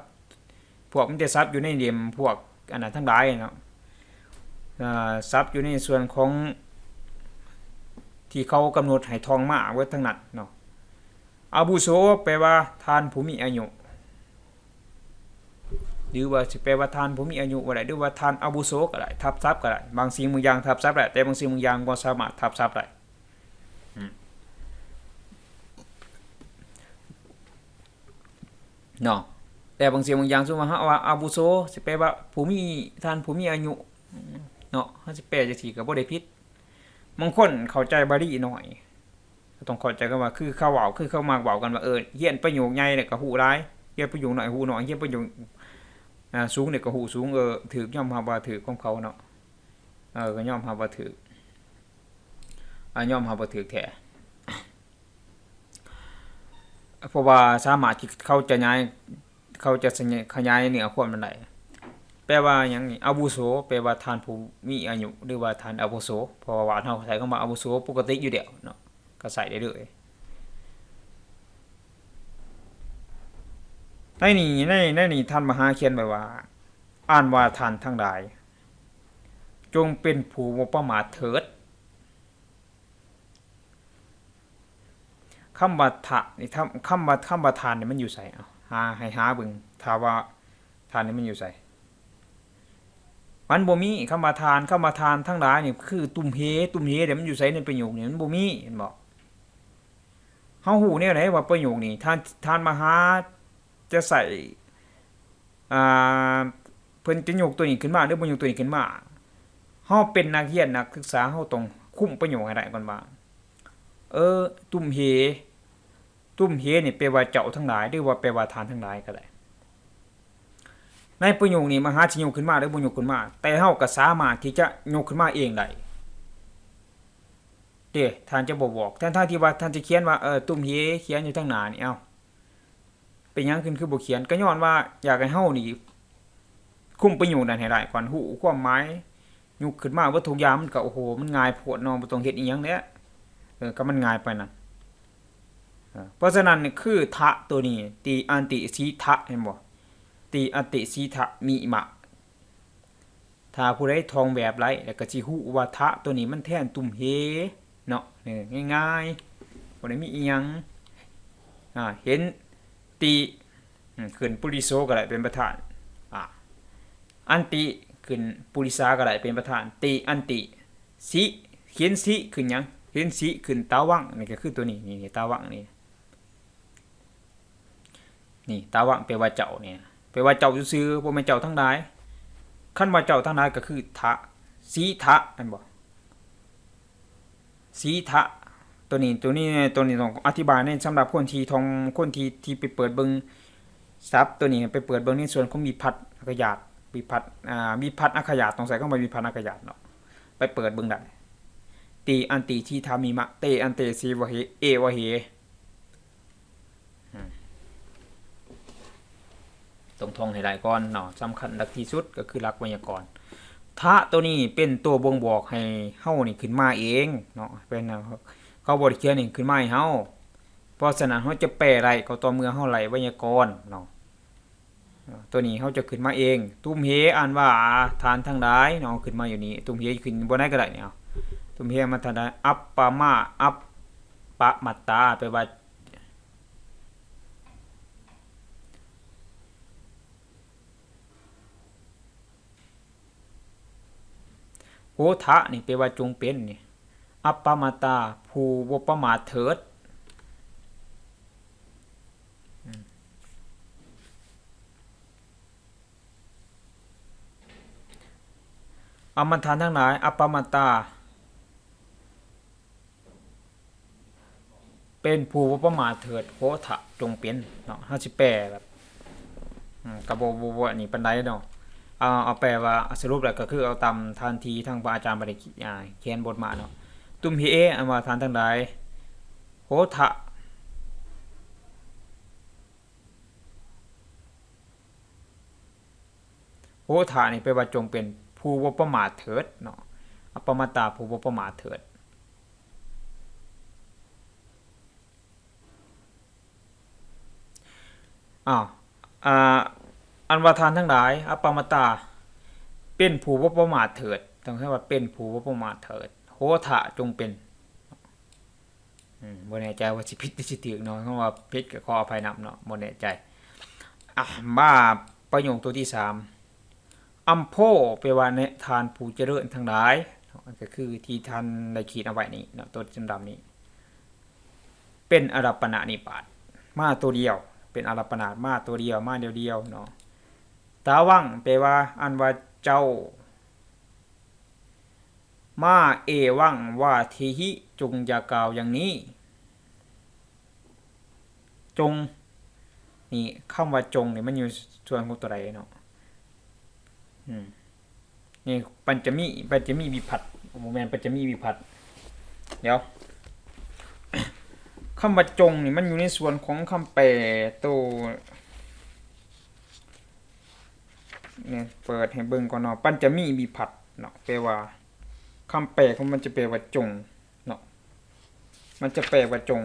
ພວກມັນຈະສັບຢູ່ໃນເຫຼັ້ມພວກອັນນັ້ນທັງຫຼາຍເນາະ, ເອີ ສັບຢູ່ໃນສ່ວນຂອງທີ່ເຂົາກຳນົດໃຫ້ທ່ອງມາເບິດທັງນັ້ນເນາະ. ອາວຸໂສ ແປວ່າທ່ານຜູ້ມີອາຍຸ ຫຼືວ່າຊິແປວ່າທ່ານຜູ້ມີອາຍຸກໍໄດ້ ຫຼືວ່າທ່ານອາວຸໂສກໍໄດ້, ທັບສັບກໍໄດ້. ບາງສິ່ງບາງຢ່າງທັບສັບໄດ້, ແຕ່ບາງສິ່ງບາງຢ່າງບໍ່ສາມາດທັບສັບໄດ້. ອືມ ເນາະ, ແຕ່ບາງສິ່ງບາງຢ່າງ ສົມມຸດວ່າເຮົາວ່າອາວຸໂສ ຊິແປວ່າຜູ້ມີ ທ່ານຜູ້ມີອາຍຸເນາະ, ເຮົາຊິແປຈັ່ງຊີ້ກໍບໍ່ໄດ້ຜິດ. ບາງຄົນເຂົ້າໃຈບາລີໜ້ອຍ ກໍຕ້ອງເຂົ້າໃຈກັນວ່າ ຄືເຂົາເວົ້າ ຄືເຂົາມັກເວົ້າກັນວ່າ ເອີ ຮຽນປະໂຫຍກໃຫຍ່ແລ້ວກໍຮູ້ຫຼາຍ, ຮຽນປະໂຫຍກນ້ອຍຮູ້ໜ້ອຍ, ຮຽນປະໂຫຍກ ອາ ສູງແລ້ວກໍຮູ້ສູງ. ເອີ ຖືກ, ຍອມຮັບວ່າຖືກຂອງເຂົາເນາະ, ເອີ ກໍຍອມຮັບວ່າຖືກ, ອາ ຍອມຮັບວ່າຖືກແທ້. ເພາະວ່າສາມາດທີ່ເຂົາຈະຫຍາຍ ເຂົາຈະຂະຫຍາຍເນື້ອຄວາມນັ້ນໄດ້. ແປວ່າຫຍັງນີ້? ອາວຸໂສ ແປວ່າທ່ານຜູ້ມີອາຍຸ ຫຼືວ່າທ່ານອາວຸໂສ, ເພາະວ່າບ້ານເຮົາໃຊ້ຄຳວ່າອາວຸໂສປົກກະຕິຢູ່ແລ້ວເນາະ, ກໍໃຊ້ໄດ້ເລີຍ. ໃນນີ້ ໃນ ໃນນີ້ທ່ານມະຫາຂຽນໄວ້ວ່າ ອ່ານວ່າທ່ານທັງຫຼາຍ ຈົ່ງເປັນຜູ້ບໍ່ປະໝາດເຖີດ. ຄຳວ່າທະນີ້ ຄຳ ຄຳວ່າ ຄຳວ່າທ່ານນີ້ມັນຢູ່ໃສ? ເອົາ ຫາ ໃຫ້ຫາເບິ່ງ ຖ້າວ່າທ່ານນີ້ມັນຢູ່ໃສ? ມັນບໍ່ມີຄຳວ່າທ່ານ. ຄຳວ່າທ່ານທັງຫຼາຍນີ້ຄືຕຸ້ມເຮ, ຕຸ້ມເຮເດ ມັນຢູ່ໃສໃນປະໂຫຍກນີ້? ມັນບໍ່ມີ, ເຫັນບໍ່? ເຮົາຮູ້ແນວໃດວ່າປະໂຫຍກນີ້ ທ່ານ ທ່ານມະຫາ ຈະໃຊ້ ອ່າ ເພິ່ນຈະຍົກຕົວນີ້ຂຶ້ນມາ ຫຼືບໍ່ຍົກຕົວນີ້ຂຶ້ນມາ, ເຮົາເປັນນັກຮຽນນັກສຶກສາ ເຮົາຕ້ອງຄຸມປະໂຫຍກໃຫ້ໄດ້ກ່ອນວ່າ ເອີ ຕຸ້ມເຫ. ຕຸ້ມເຫນີ້ແປວ່າເຈົ້າທັງຫຼາຍ ຫຼືວ່າແປວ່າທ່ານທັງຫຼາຍກໍໄດ້. ໃນປະໂຫຍກນີ້ ມະຫາຊິຍົກຂຶ້ນມາ ຫຼືບໍ່ຍົກຂຶ້ນມາ, ແຕ່ເຮົາກໍສາມາດທີ່ຈະຍົກຂຶ້ນມາເອງໄດ້ເດ້. ທ່ານຈະບໍ່ບອກ ແທນທີ່ວ່າທ່ານຈະຂຽນວ່າ ເອີ ຕຸ້ມເຫ ຂຽນຢູ່ທາງໜ້ານີ້. ເອົ້າ ເປັນຫຍັງເພິ່ນຄືບໍ່ຂຽນ? ກໍຍ້ອນວ່າຢາກໃຫ້ເຮົານີ້ຄຸມປະໂຫຍກນັ້ນໃຫ້ໄດ້ກ່ອນ, ຮູ້ຄວາມໝາຍ, ຍົກຂຶ້ນມາເບິດທຸກຢ່າງ ມັນກໍ ໂອ້ໂຫ ມັນງ່າຍໂພດເນາະ, ບໍ່ຕ້ອງເຮັດອີ່ຫຍັງແຫຼະ. ເອີ ກໍມັນງ່າຍປານນັ້ນ. ເອີ ເພາະສະນັ້ນ ຄືທະໂຕນີ້ ຕິອັນຕິສີທະ ເຫັນບໍ່? ຕິອັນຕິສີທະມິມະ. ຖ້າຜູ້ໃດທ່ອງແບບໄດ້ ແລ້ວກໍຊິຮູ້ວ່າທະໂຕນີ້ມັນແທນຕຸ້ມເຫເນາະ. ເອີ ງ່າຍໆ ບໍ່ໄດ້ມີອີ່ຫຍັງ. ອາ ເຫັນຕິ ອືມ ຂຶ້ນປຸລິໂສກໍໄດ້ເປັນປະທານ. ອາ ອັນຕິ ຂຶ້ນປຸລິສາກໍໄດ້ເປັນປະທານ. ຕິອັນຕິ ສິ ເຫັນສິ ຂຶ້ນຫຍັງ? ເຫັນສິ ຂຶ້ນຕາວັງ. ນີ້ກໍຄືໂຕນີ້ ນີ້ ນີ້ ຕາວັງນີ້. ນີ້ ຕາວັງ ແປວ່າເຈົ້ານີ້ ແປວ່າເຈົ້າຊື່ໆ ບໍ່ແມ່ນເຈົ້າທັງຫຼາຍ. ຄັນວ່າເຈົ້າທັງຫຼາຍກໍຄືທະ ສີທະ ແມ່ນບໍ່? ສີທະ ໂຕນີ້ ໂຕນີ້ ໂຕນີ້ຕ້ອງອະທິບາຍໃນສຳລັບຄົນທີ່ທ່ອງ ຄົນທີ່ ທີ່ໄປເປີດເບິ່ງສັບໂຕນີ້ ໄປເປີດເບິ່ງໃນສ່ວນຂອງວິພັດອັກຂະຍາດ ວິພັດ ອາ ວິພັດອັກຂະຍາດ ຕ້ອງໃຊ້ຄຳວ່າວິພັດອັກຂະຍາດເນາະ ໄປເປີດເບິ່ງໄດ້. ຕິອັນຕິສີທະມິມະ ເຕອັນເຕສີວະເຫ ເອວະເຫ. ອືມ ຕ້ອງທ່ອງໃຫ້ໄດ້ກ່ອນເນາະ, ສຳຄັນຫຼັກທີ່ສຸດກໍຄືຫຼັກໄວຍາກອນ. ທະໂຕນີ້ເປັນຕົວບົ່ງບອກໃຫ້ເຮົານີ້ຂຶ້ນມາເອງເນາະ, ເປັນ ເຂົາບໍ່ໄດ້ຂຽນໃຫ້ຂຶ້ນມາໃຫ້ເຮົາ. ເພາະສະນັ້ນ ເຮົາຈະແປໄດ້ກໍຕໍ່ເມື່ອເຮົາໄລ່ໄວຍາກອນເນາະ. ຕົວນີ້ເຮົາຈະຂຶ້ນມາເອງ. ຕຸ້ມເຫ ອ່ານວ່າ ທ່ານທັງຫຼາຍເນາະ, ຂຶ້ນມາຢູ່ນີ້. ຕຸ້ມເຫຂຶ້ນບ່ອນໃດກໍໄດ້ນີ້. ເອົາ ຕຸ້ມເຫມາທ່ານໃດ? ອັບປະມາ ອັບປະມາດຕາ ແປວ່າ ໂຫທະນີ້ແປວ່າຈົ່ງເປັນນີ້. ອັບປະມາດຕາ ຜູ້ບໍ່ປະໝາດເຖີດ. ອືມ ເອົາ ມາທ່ານທັງຫຼາຍ ອັບປະມາດຕາ ເປັນຜູ້ບໍ່ປະໝາດເຖີດ. ໂຫທະ ຈົ່ງເປັນເນາະ, ເຮົາຊິແປແບບ ອືມ ກໍບໍ່ ບໍ່ ບໍ່ອັນນີ້ປານໃດເນາະ. ເອົາ ເອົາແປວ່າ ສະຫຼຸບແລ້ວກໍຄືເອົາຕາມທ່ານທີ່ທາງພະອາຈານເພິ່ນໄດ້ ອ່າ ຂຽນບົດມາເນາະ. ຕຸ້ມເຫ ອ່ານວ່າ ທ່ານທັງຫຼາຍ. ໂຫທະ ໂຫທະນີ້ແປວ່າຈົ່ງເປັນຜູ້ບໍ່ປະໝາດເຖີດເນາະ, ອັບປະມາດຕາ ຜູ້ບໍ່ປະໝາດເຖີດ. ອ້າວ ອ່າ ອັນວ່າທ່ານທັງຫຼາຍ ອັບປະມາດຕາ ເປັນຜູ້ບໍ່ປະໝາດເຖີດ, ຕ້ອງໃຊ້ວ່າເປັນຜູ້ບໍ່ປະໝາດເຖີດ. ໂຫທະ ຈົ່ງເປັນ. ອືມ ບໍ່ແນ່ໃຈວ່າຊິຜິດຫຼືຊິຖືກເນາະ, ຄຳວ່າຜິດກໍຂໍອະໄພນຳເນາະ, ບໍ່ແນ່ໃຈ. ອ່ະ ມາປະໂຫຍກຕົວທີສາມ ອັມໂພ ແປວ່າ ແນະ ທ່ານຜູ້ຈະເລີນທັງຫຼາຍເນາະ, ກໍຄືທີ່ທ່ານໄດ້ຂີດເອົາໄວ້ນີ້ເນາະ, ຕົວດຳໆນີ້ ເປັນອາລັບປະນະນິບາດ ມາຕົວດຽວ, ເປັນອາລັບປະນະ ມາຕົວດຽວ, ມາດຽວໆເນາະ. ຕາວັງ ແປວ່າ ອັນວ່າເຈົ້າ ມາ ເອວັງ ວາທີຫິ ຈົ່ງຢ່າກ່າວຢ່າງນີ້. ຈົ່ງ ນີ້ ຄຳວ່າຈົ່ງນີ້ມັນຢູ່ສ່ວນຂອງຕົວໃດເນາະ? ອືມ ນີ້ ປັນຈະມີ ປັນຈະມີວິພັດ ບໍ່ແມ່ນ ປັນຈະມີວິພັດ. ດຽວ ຄຳວ່າຈົ່ງນີ້ມັນຢູ່ໃນສ່ວນຂອງຄຳແປໂຕ ນີ້ ເປີດໃຫ້ເບິ່ງກ່ອນເນາະ, ປັນຈະມີວິພັດເນາະ, ແປວ່າ ຄຳແປຂອງມັນຈະແປວ່າຈົ່ງເນາະ, ມັນຈະແປວ່າຈົ່ງ.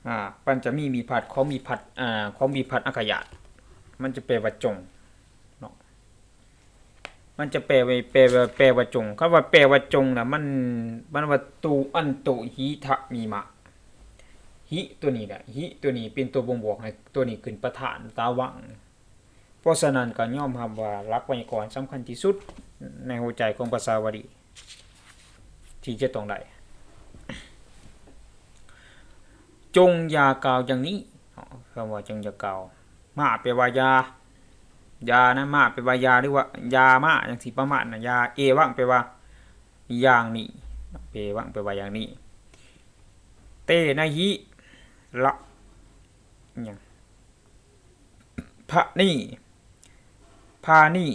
ອາ ປັນຈະມີວິພັດ ຂອງວິພັດ ອາ ຂອງວິພັດອັກຂະຍາດ ມັນຈະແປວ່າຈົ່ງເນາະ. ມັນຈະແປໄວ້ ແປວ່າ ແປວ່າຈົ່ງ. ຄຳວ່າແປວ່າຈົ່ງນະ ມັນ ມັນວ່າ ຕຸອັນຕຸຫິທະມິມະ. ຫິຕົວນີ້ແຫຼະ ຫິຕົວນີ້ເປັນຕົວບົ່ງບອກໃຫ້ຕົວນີ້ຂຶ້ນປະທານ ຕາວັງ. ເພາະສະນັ້ນ ກໍຍອມຮັບວ່າຫຼັກໄວຍາກອນສຳຄັນທີ່ສຸດໃນຫົວໃຈຂອງພາສາວາລີທີ່ຈະຕ້ອງໄດ້. ຈົ່ງຢ່າກ່າວຢ່າງນີ້ເນາະ, ຄຳວ່າຈົ່ງຢ່າກ່າວ. ມາ ແປວ່າຢ່າ, ຢ່ານະ, ມາ ແປວ່າຢ່າ ຫຼືວ່າຢ່າມາ ຈັ່ງຊີ້ ປະມານນະ, ຢ່າ. ເອວັງ ແປວ່າ ຢ່າງນີ້ເນາະ ເປວ່າ ແປວ່າຢ່າງນີ້. ເຕນະຫິ ລະ ຫຍັງ ພະນີ ພານີ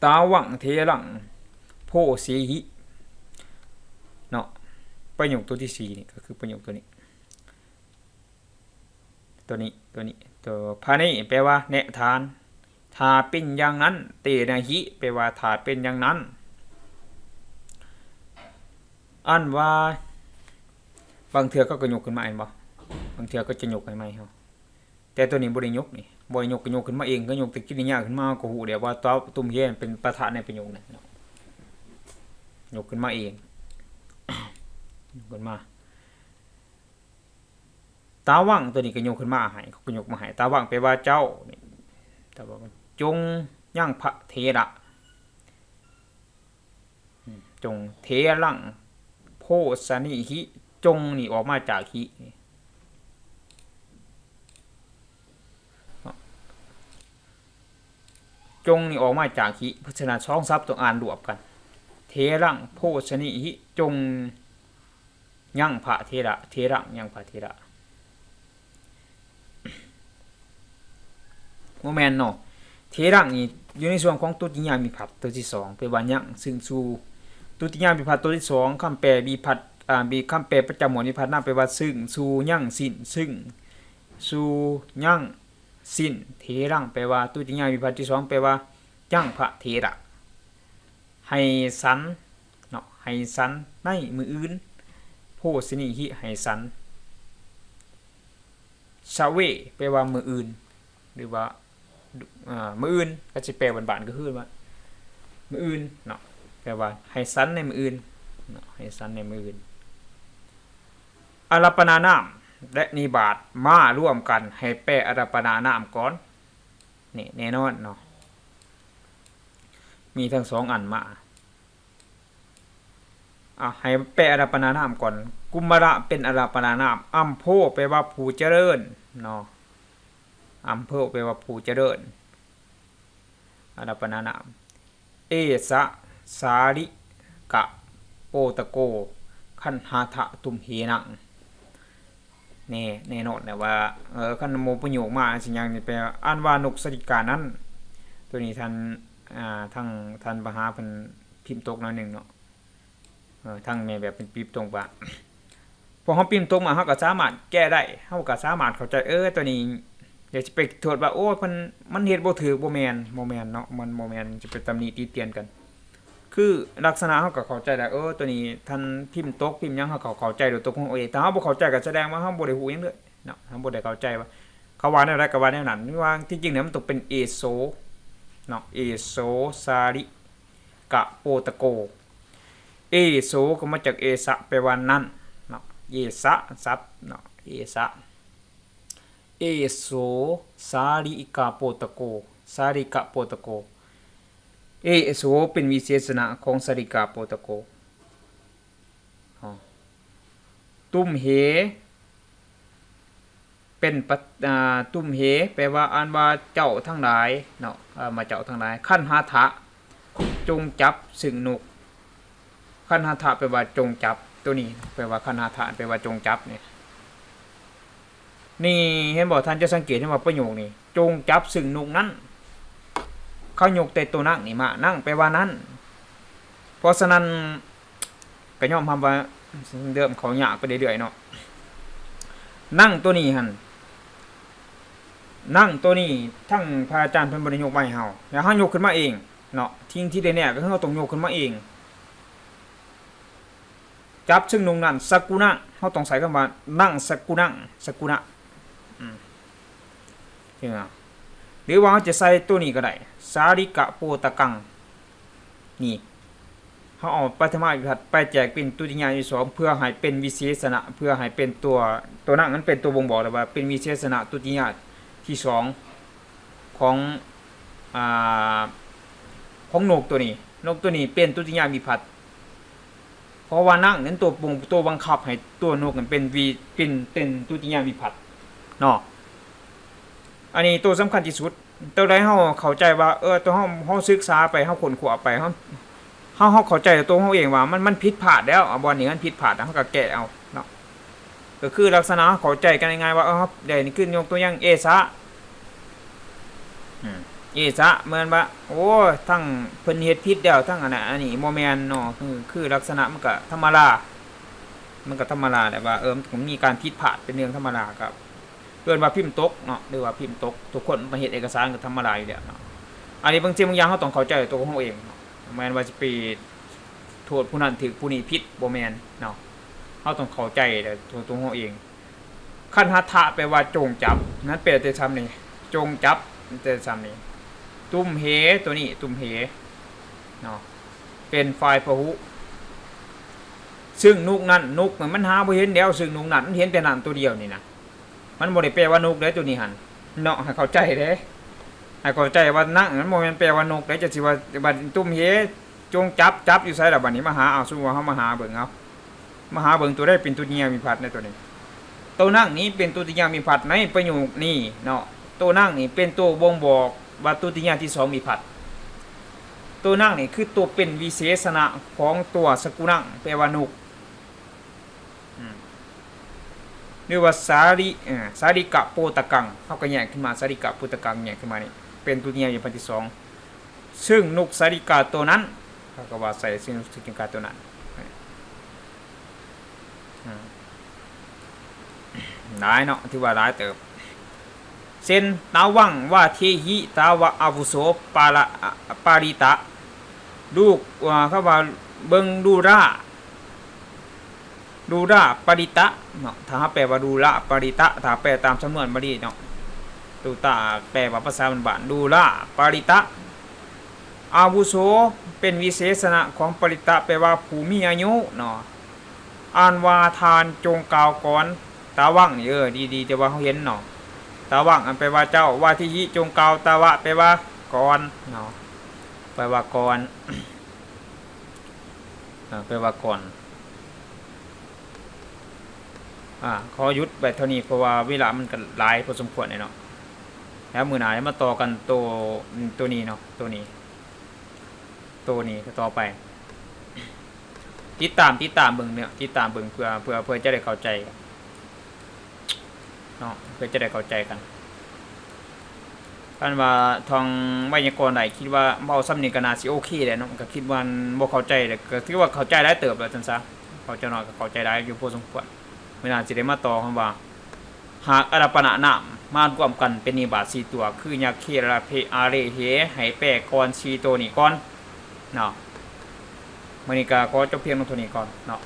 ຕາວັງເທລັງ ໂພເສຫິ ເນາະ. ປະໂຫຍກຕົວທີສີ່ນີ້ກໍຄືປະໂຫຍກຕົວນີ້ ຕົວນີ້ ຕົວນີ້ ຕົວພານີ ແປວ່າແນະທານ. ຖ້າເປັນຢ່າງນັ້ນ ເຕນະຫິ ແປວ່າຖ້າເປັນຢ່າງນັ້ນ. ອັນວ່າ ບາງເທື່ອເຂົາກໍຍົກຂຶ້ນມາແມ່ນບໍ່? ບາງເທື່ອກໍຈະຍົກໃຫ້ໃໝ່ເຮົາ ແຕ່ຕົວນີ້ບໍ່ໄດ້ຍົກນີ້ ບໍ່ໄດ້ຍົກ ກໍຍົກຂຶ້ນມາເອງ ກໍຍົກແຕ່ກິລິຍາຂຶ້ນມາ ເຮົາກໍຮູ້ແລ້ວວ່າຕົວຕຸມເຮເປັນປະທານໃນປະໂຫຍກນັ້ນເນາະ ຍົກຂຶ້ນມາເອງ ຍົກຂຶ້ນມາ. ຕາວັງ ຕົວນີ້ກໍຍົກຂຶ້ນມາໃຫ້ ເຂົາກໍຍົກມາໃຫ້ ຕາວັງ ແປວ່າເຈົ້ານີ້ ຕາວັງ ຈົ່ງຍັງພະເຖລະ ອືມ ຈົ່ງ ເທລັງ ໂພຊະນິຫິ ຈົ່ງນີ້ອອກມາຈາກຫິ ເນາະ ຈົ່ງນີ້ອອກມາຈາກຫິ ເພາະສະນັ້ນສອງສັບຕ້ອງອ່ານລວມກັນ ເທລັງ ໂພຊະນິຫິ ຈົ່ງຍັງພະເຖລະ ເທລັງ ຍັງພະເຖລະ. ບໍ່ແມ່ນເນາະ ເທລັງນີ້ຢູ່ໃນສ່ວນຂອງຕຸຕິຍະວິພັດຕົວທີສອງ ແປວ່າຍັງ ຊຶ່ງ ສູ່. ຕຸຕິຍະວິພັດຕົວທີສອງ ຄຳແປວິພັດ ອາ ມີຄຳແປປະຈຳໝວດວິພັດນຳ ແປວ່າ ຊຶ່ງ ສູ່ ຍັງ ສິ້ນ ຊຶ່ງ ສູ່ ຍັງ ສິ້ນ ເທລັງ ແປວ່າ ຕຸຕິຍະວິພັດທີສອງ ແປວ່າ ຍັງພະເຖລະ ໃຫ້ສັນເນາະ ໃຫ້ສັນໃນມື້ອື່ນ ໂພຊະນິຫິ ໃຫ້ສັນ ຊະເວ ແປວ່າມື້ອື່ນ ຫຼືວ່າ ເອີ ມື້ອື່ນ ກໍຊິແປບ້ານໆ ກໍຄືວ່າມື້ອື່ນເນາະ ແປວ່າໃຫ້ສັນໃນມື້ອື່ນເນາະ ໃຫ້ສັນໃນມື້ອື່ນ. ອາລາປະນານາມ ແລະ ນິບາດ ມາລວມກັນ ໃຫ້ແປອາລາປະນານາມກ່ອນ. ນີ້ແນ່ນອນເນາະ ມີທັງສອງອັນມາ. ເອົາ ໃຫ້ແປອາລາປະນານາມກ່ອນ ກຸມມະລະເປັນອາລາປະນານາມ ອຳໂພ ແປວ່າຜູ້ຈະເລີນເນາະ ອຳໂພ ແປວ່າຜູ້ຈະເລີນ ອາລາປະນານາມ ເອສະ ສາລິກະ ໂປຕະໂກ ຄັນຫາທະ ຕຸມເຮນັງ. ແນ່ ແນ່ນອນແຫຼະວ່າ ເອີ ຄັນບໍ່ປະໂຫຍກມາຊິຫຍັງນີ້ ແປວ່າ ອັນວ່ານົກສາລິການັ້ນ ໂຕນີ້ທ່ານ ອ່າ ທາງທ່ານມະຫາເພິ່ນພິມຕົກໜ້ອຍໜຶ່ງເນາະ ເອີ ທາງແມ່ແບບເພິ່ນພິມຕົກມາ ພວກເຮົາພິມຕົກມາ ເຮົາກໍສາມາດແກ້ໄດ້ ເຮົາກໍສາມາດເຂົ້າໃຈ ເອີ ໂຕນີ້ ຢ່າຊິໄປໂທດວ່າ ໂອ້ ເພິ່ນ ມັນເຮັດບໍ່ຖືກ ບໍ່ແມ່ນ ບໍ່ແມ່ນເນາະ ມັນບໍ່ແມ່ນ ຈະໄປຕຳໜິຕິຕຽນກັນ. ຄືລັກສະນະເຮົາກໍເຂົ້າໃຈແລ້ວ ເອີ ໂຕນີ້ທ່ານພິມຕົກພິມຫຍັງ ເຮົາກໍເຂົ້າໃຈໂດຍຕົວຂອງເອງ ຖ້າເຮົາບໍ່ເຂົ້າໃຈກໍສະແດງວ່າເຮົາບໍ່ໄດ້ຮູ້ຫຍັງເລີຍເນາະ ເຮົາບໍ່ໄດ້ເຂົ້າໃຈວ່າ ເຂົາວ່າແນວໃດກໍວ່າແນວນັ້ນ ວ່າທີ່ຈິງແລ້ວມັນຕ້ອງເປັນເອໂສເນາະ ເອໂສ ສາລິກະ ໂປຕະໂກ ເອໂສກໍມາຈາກເອສະ ແປວ່ານັ້ນເນາະ ເອສະ ສັບເນາະ ເອສະ ເອໂສ ສາລິກະ ໂປຕະໂກ ສາລິກະ ໂປຕະໂກ ເອໂສເປັນວິເສສະນະຂອງສາລິກະ ໂປຕະໂກ. ຕຸມເຮ ເປັນປະ ອ່າ ຕຸມເຮ ແປວ່າ ອ່ານວ່າເຈົ້າທັງຫຼາຍເນາະ ເອີ ມາເຈົ້າທັງຫຼາຍ ຄັນຫາທະ ຈົ່ງຈັບຊຶ່ງນົກ ຄັນຫາທະ ແປວ່າຈົ່ງຈັບ ໂຕນີ້ແປວ່າ ຄັນຫາທະ ແປວ່າຈົ່ງຈັບນີ້ ນີ້ເຫັນບໍ່? ທ່ານຈະສັງເກດເຫັນວ່າປະໂຫຍກນີ້ ຈົ່ງຈັບຊຶ່ງນົກນັ້ນ ເຂົາຍົກແຕ່ໂຕນະນີ້ມາ ນະ ແປວ່ານັ້ນ ເພາະສະນັ້ນ ກໍຍອມຮັບວ່າເລີ່ມເຂົ້າຍາກໄປເລື້ອຍໆເນາະ ນະ ໂຕນີ້ຫັ້ນ ນະ ໂຕນີ້ ທັງພະອາຈານເພິ່ນບໍ່ໄດ້ຍົກມາໃຫ້ເຮົາ ແລ້ວເຮົາຍົກຂຶ້ນມາເອງເນາະ ສິ່ງທີ່ແນ່ໆກໍຄືເຮົາຕ້ອງຍົກຂຶ້ນມາເອງ. ຈັບເຊິ່ງນຸ່ງນັ້ນ ສະກຸນະ ເຮົາຕ້ອງໃຊ້ຄຳວ່າ ນັງສະກຸນະ ສະກຸນະ ອືມ ເຫັນບໍ່? ຫຼືວ່າເຮົາຈະໃສ່ໂຕນີ້ກໍໄດ້ ສາລິກະໂປຕະກັງ ນີ້ ເຮົາເອົາປະຖະມະວິພັດໄປແຈກເປັນຕຸຕິຍະທີສອງ ເພື່ອໃຫ້ເປັນວິເສສະນະ ເພື່ອໃຫ້ເປັນຕົວ ຕົວນັ້ນມັນເປັນຕົວບົ່ງບອກແລ້ວວ່າເປັນວິເສສະນະຕຸຕິຍະທີສອງ ຂອງ ອ່າ ຂອງນົກຕົວນີ້ ນົກຕົວນີ້ເປັນຕຸຕິຍະວິພັດ ເພາະວ່ານະນັ້ນຕົວບົ່ງ ຕົວບັງຄັບໃຫ້ຕົວນົກນັ້ນເປັນວິ ເປັນ ເປັນຕຸຕິຍະວິພັດເນາະ. ອັນນີ້ໂຕສຳຄັນທີ່ສຸດ. ໂຕໃດເຮົາເຂົ້າໃຈວ່າ ເອີ ໂຕເຮົາ ເຮົາສຶກສາໄປ ເຮົາຄົ້ນຄວ້າໄປ ເຮົາ ເຮົາ ເຮົາເຂົ້າໃຈໂຕເຮົາເອງວ່າມັນ ມັນຜິດພາດແລ້ວ ອາ ບ່ອນນີ້ມັນຜິດພາດ ເຮົາກໍແກ້ເອົາເນາະ. ກໍຄືລັກສະນະເຮົາເຂົ້າໃຈກັນງ່າຍໆວ່າ ເອີ ເຮົາໄດ້ ນີ້ຄືຍົກຕົວຢ່າງເອຊະ ອືມ ເອຊະ ແມ່ນວ່າ ໂອ້ ທັງເພິ່ນເຮັດຜິດແລ້ວ ທັງອັນນັ້ນອັນນີ້ ບໍ່ແມ່ນເນາະ. ຄື ຄືລັກສະນະມັນກໍທຳມະດາ ມັນກໍທຳມະດາແຫຼະວ່າ ເອີ ມັນກໍມີການຜິດພາດເປັນເລື່ອງທຳມະດາ ກໍເອີ້ນວ່າພິມຕົກເນາະ ຫຼືວ່າພິມຕົກ ທຸກຄົນມາເຮັດເອກະສານກໍທຳມະດາຢູ່ແລ້ວເນາະ. ອັນນີ້ບາງສິ່ງບາງຢ່າງເຮົາຕ້ອງເຂົ້າໃຈຕົວຂອງເຮົາເອງເນາະ ບໍ່ແມ່ນວ່າຊິໄປໂທດຜູ້ນັ້ນຖືກ ຜູ້ນີ້ຜິດ ບໍ່ແມ່ນເນາະ. ເຮົາຕ້ອງເຂົ້າໃຈແຫຼະຕົວ ຕົວເຮົາເອງ. ຄັນຫັດຖະແປວ່າຈົ່ງຈັບ ນັ້ນແປແຕ່ຊ່ຳນີ້ ຈົ່ງຈັບ ແຕ່ຊ່ຳນີ້. ຕຸມເຫ ຕົວນີ້ ຕຸມເຫເນາະ ເປັນຝ່າຍພະຫຸ ຊຶ່ງນຸກນັ້ນ ນຸກມັນຫາບໍ່ເຫັນແລ້ວ ຊຶ່ງນຸກນັ້ນ ມັນເຫັນແຕ່ນັ້ນຕົວດຽວນີ້ນະ. ມັນບໍ່ໄດ້ແປວ່ານົກເດ້ຕົວນີ້ຫັ້ນເນາະ ໃຫ້ເຂົ້າໃຈເດ້ ໃຫ້ເຂົ້າໃຈວ່ານະ ມັນບໍ່ແມ່ນແປວ່ານົກເດ້. ຈະຊິວ່າ ບັດຕຸມເຫ ຈົ່ງຈັບ ຈັບຢູ່ໃສລະບັດນີ້ ມາຫາ ເອົາ ສົມມຸດວ່າເຮົາມາຫາເບິ່ງ ເອົາ ມາຫາເບິ່ງຕົວໃດເປັນຕຸຕິຍະວິພັດໃນຕົວນີ້. ໂຕນະນີ້ເປັນຕຸຕິຍະວິພັດໃນປະໂຫຍກນີ້ເນາະ. ໂຕນະນີ້ເປັນໂຕບົ່ງບອກວ່າຕຸຕິຍະທີສອງວິພັດ. ໂຕນະນີ້ຄືໂຕເປັນວິເສສະນະຂອງຕົວສະກຸນະ ແປວ່ານົກ ອືມ ຫຼືວ່າສາລິ ເອີ ສາລິກະໂປຕະກັງ ເຮົາກໍແຍກຂຶ້ນມາ ສາລິກະໂປຕະກັງ ແຍກຂຶ້ນມານີ້ ເປັນຕຸຕິຍະວິພັດທີສອງ ຊຶ່ງນົກສາລິກາໂຕນັ້ນ ເຂົາກໍວ່າໃສ່ ຊຶ່ງນົກສາລິກາໂຕນັ້ນ ອືມ ຫຼາຍເນາະ ຖືວ່າຫຼາຍເຕີບ. ເຊັ່ນ ຕາວັງ ວາທີຫິ ຕາວະ ອາວຸໂສ ປາລະ ອາ ປາລິຕະ ລູກ ເອີ ຄຳວ່າເບິ່ງດູລາ ດູລາປາລິຕະເນາະ. ຖ້າເຮົາແປວ່າດູລາປາລິຕະ ຖ້າແປຕາມສຳນວນບາລີເນາະ ດູຕາແປວ່າພາສາບ້ານໆ ດູລາປາລິຕະ ອາວຸໂສ ເປັນວິເສສະນະຂອງປາລິຕະ ແປວ່າຜູ້ມີອາຍຸເນາະ. ອ່ານວ່າທ່ານຈົ່ງກ່າວກ່ອນ ຕາວັງນີ້ ເອີ ດີໆ ແຕ່ວ່າເຮົາເຫັນເນາະ ຕາວັງ ອັນແປວ່າເຈົ້າ ວາທີຫິ ຈົ່ງກ່າວ ຕາວະ ແປວ່າກ່ອນເນາະ ແປວ່າກ່ອນ ເອີ ແປວ່າກ່ອນ. ອາ ຂໍຢຸດໄວ້ເທົ່ານີ້ ເພາະວ່າເວລາມັນກໍຫຼາຍພໍສົມຄວນແລ້ວເນາະ. ແລ້ວມື້ໜ້າຈະມາຕໍ່ກັນໂຕ ໂຕນີ້ເນາະ ໂຕນີ້ ໂຕນີ້ຕໍ່ໄປ. ຕິດຕາມ ຕິດຕາມເບິ່ງເນາະ ຕິດຕາມເບິ່ງເພື່ອ ເພື່ອ ເພື່ອຈະໄດ້ເຂົ້າໃຈເນາະ ເພື່ອຈະໄດ້ເຂົ້າໃຈກັນ. ຄັນວ່າທ່ອງໄວຍາກອນໄດ້ ຄິດວ່າເວົ້າສ່ຳນີ້ກໍໜ້າຊິໂອເຄແຫຼະເນາະ ກໍຄິດວ່າບໍ່ເຂົ້າໃຈແຫຼະ ກໍຖືວ່າເຂົ້າໃຈຫຼາຍເຕີບແລ້ວຊັ້ນຊະ ເວົ້າຈັກໜ້ອຍກໍເຂົ້າໃຈຫຼາຍຢູ່ພໍສົມຄວນ. ມື້ໜ້າຊິໄດ້ມາຕໍ່ຄຳວ່າ ຫາກອາລາປະນະນາມມາລວມກັນເປັນນິບາດສີ່ຕົວ ຄື ຍັກເຄ ລາເພ ອາເລ ເຫ ໃຫ້ແປກ່ອນສີ່ໂຕນີ້ກ່ອນເນາະ. ມື້ນີ້ກໍຂໍຈົບພຽງເທົ່ານີ້ກ່ອນເນາະ.